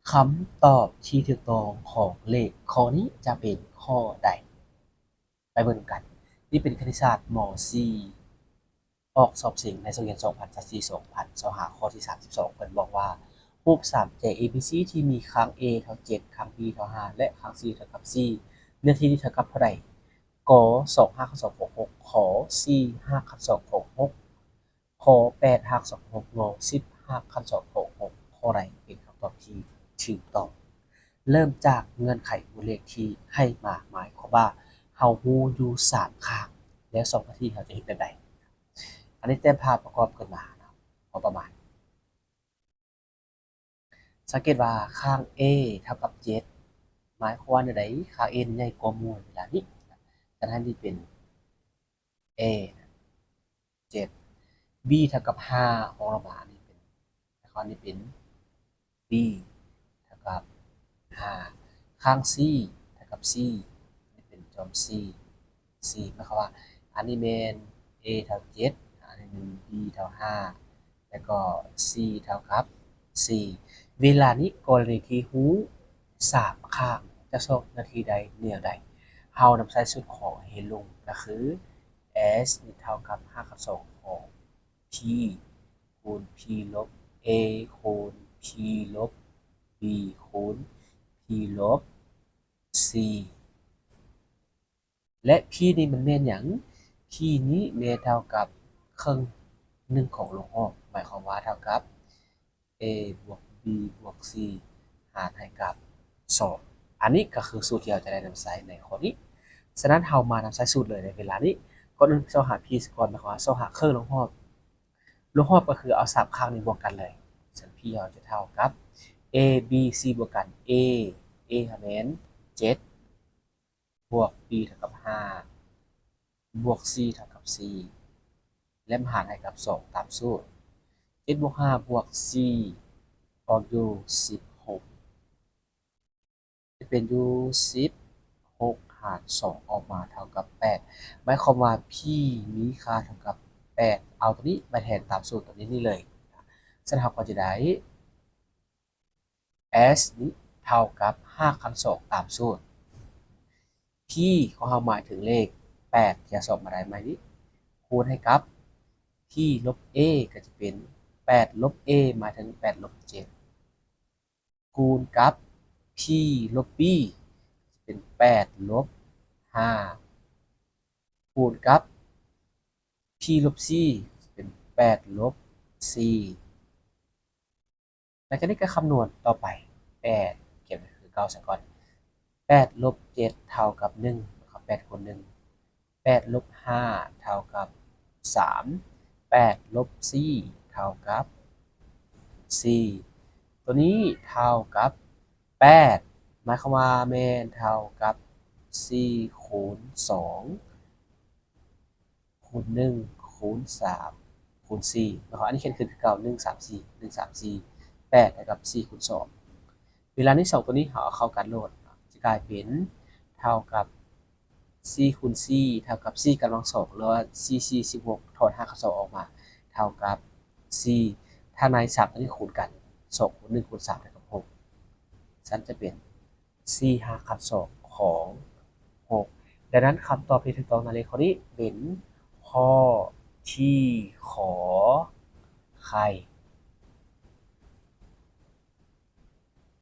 ຄຳຕອບທີ່ຖືກຕ້ອງຂອງເລກຂໍ້ນີ້ຈະເປັນຂໍ້ໃດ? ໄປເບິ່ງນຳກັນ. ນີ້ເປັນຄະນິດສາດ ມໍສີ່ ອອກສອບເສັງໃນສັບປະດາ ສອງພັນຊາວສີ່ ສອງພັນຊາວຫ້າ ຂໍ້ທີສາມສິບສອງ ເພິ່ນບອກວ່າ ຮູບສາມແຈ A B C ທີ່ມີຂ້າງ A ເທົ່າເຈັດ ຂ້າງ B ເທົ່າຫ້າ ແລະ ຂ້າງ C ເທົ່າກັບສີ່ ເນື້ອທີ່ນີ້ເທົ່າກັບເທົ່າໃດ? ກ ສອງຮາກຂັ້ນສອງຂອງຫົກ ຂ ສີ່ຮາກຂັ້ນສອງຂອງຫົກ ຂ ແປດຮາກສອງຂອງຫົກ ງ ສິບຮາກຂັ້ນສອງຂອງຫົກ ຂໍ້ໃດເປັນຄຳຕອບທີ່ຖືກຕ້ອງ? ເລີ່ມຈາກເງື່ອນໄຂບົດເລກທີ່ໃຫ້ມາ ໝາຍຄວາມວ່າເຮົາຮູ້ຢູ່ສາມຂ້າງ ແລ້ວສອງໜ້າທີ່ເຮົາຈະເຮັດແບບໃດ? ອັນນີ້ແຕ້ມພາບປະກອບຂຶ້ນມາເນາະ ພໍປະມານ. ສັງເກດວ່າຂ້າງ A ເທົ່າກັບເຈັດ ໝາຍຄວາມວ່າແນວໃດ? ຂ້າງ A ໃຫຍ່ກວ່າໝູ່ເວລານີ້ ສະນັ້ນນີ້ເປັນ A ເຈັດ B ເທົ່າກັບຫ້າ ຂອງລະບາດນີ້ເປັນ ຂ້າງນີ້ເປັນ B ເທົ່າກັບຫ້າ ຂ້າງ C ເທົ່າກັບສີ່ ນີ້ເປັນຈອມສີ່ ສີ່ ໝາຍຄວາມວ່າ ອັນນີ້ແມ່ນ A ເທົ່າເຈັດ ອັນນີ້ແມ່ນ B ເທົ່າຫ້າ ແລ້ວກໍ C ເທົ່າກັບສີ່. ເວລານີ້ກໍລະນີທີ່ຮູ້ສາມຂ້າງ ຈະຊອກໜ້າທີ່ໄດ້ແນວໃດ? ເຮົານຳໃຊ້ສູດຂອງ Heilung ກໍຄື S ນີ້ເທົ່າກັບຮາກຂັ້ນສອງຂອງ P ຄູນ P ລົບ A ຄູນ P ລົບ B ຄູນ P ລົບສີ່ ແລະ P ນີ້ມັນແມ່ນຫຍັງ? P ນີ້ແມ່ນເທົ່າກັບເຄິ່ງໜຶ່ງຂອງລວງຮອບ ໝາຍຄວາມວ່າເທົ່າກັບ A ບວກ B ບວກ C ຫານໃຫ້ກັບສອງ. ອັນນີ້ກໍຄືສູດທີ່ເຮົາຈະໄດ້ນຳໃຊ້ໃນຂໍ້ນີ້. ສະນັ້ນເຮົາມານຳໃຊ້ສູດເລີຍໃນເວລານີ້. ກ່ອນອື່ນຊອກຫາ P ສາກ່ອນ ໝາຍຄວາມວ່າຊອກຫາເຄິ່ງລວງຮອບ. ລວງຮອບກໍຄືເອົາສາມຂ້າງນີ້ບວກກັນເລີຍ. ສະນັ້ນ P ເຮົາຈະເທົ່າກັບ A B C ບວກກັນ A A ຫາແມ່ນເຈັດ ບວກ B ເທົ່າກັບຫ້າ ບວກ C ເທົ່າກັບສີ່ ແລະ ຫານໃຫ້ກັບສອງຕາມສູດ. ເຈັດບວກຫ້າບວກສີ່ ອອກຢູ່ສິບຫົກ ຈະເປັນຢູ່ສິບຫົກຫານສອງ ອອກມາເທົ່າກັບແປດ ໝາຍຄວາມວ່າ P ມີຄ່າເທົ່າກັບແປດ ເອົາຕົວນີ້ໄປແທນຕາມສູດຕົວນີ້ນີ້ເລີຍ. ສະນັ້ນເຮົາກໍຈະໄດ້ S ນີ້ເທົ່າກັບຮາກຂັ້ນສອງຕາມສູດ. P ຂອງເຮົາໝາຍເຖິງເລກແປດທີ່ເຮົາສອບມາໄດ້ໃໝ່ນີ້ ຄູນໃຫ້ກັບ P ລົບ A ກໍຈະເປັນແປດລົບ A ໝາຍເຖິງແປດລົບເຈັດ ຄູນກັບ P ລົບ B ຈະເປັນແປດລົບຫ້າ ຄູນກັບ P ລົບ C ຈະເປັນແປດລົບສີ່. ຫຼັງຈາກນີ້ກໍຄຳນວນຕໍ່ໄປ ແປດ ຂຽນຄືເກົ່າຊະກ່ອນ ແປດລົບເຈັດເທົ່າກັບໜຶ່ງ ແປດຄູນໜຶ່ງ ແປດລົບຫ້າເທົ່າກັບສາມ ແປດລົບສີ່ເທົ່າກັບສີ່ ຕົວນີ້ເທົ່າກັບແປດ ໝາຍຄວາມວ່າແມ່ນເທົ່າກັບສີ່ຄູນສອງ ຄູນໜຶ່ງ ຄູນສາມ ຄູນສີ່ ແລ້ວກໍອັນນີ້ຂຽນຂຶ້ນຄືເກົ່າ ໜຶ່ງສາມສີ່ ໜຶ່ງສາມສີ່ ແປດເທົ່າກັບສີ່ຄູນສອງ ເວລານີ້ສອງຕົວນີ້ເຮົາເອົາເຂົ້າກັນໂລດ ຈະກາຍເປັນເທົ່າກັບສີ່ຄູນສີ່ເທົ່າກັບສີ່ກຳລັງສອງ ຫຼືວ່າສີ່ສີ່ສິບຫົກ ຖອນຮາກຂັ້ນສອງອອກມາເທົ່າກັບສີ່ ທາງໃນສາມຕົວນີ້ຄູນກັນ ສອງຄູນໜຶ່ງຄູນສາມເທົ່າກັບຫົກ ຊັ້ນຈະເປັນ ສີ່ຮາກຂັ້ນສອງຂອງຫົກ ດັ່ງນັ້ນຄຳຕອບທີ່ຖືກຕ້ອງໃນເລກຂໍ້ນີ້ເປັນຂໍ້ທີ ຂ ໄຂ່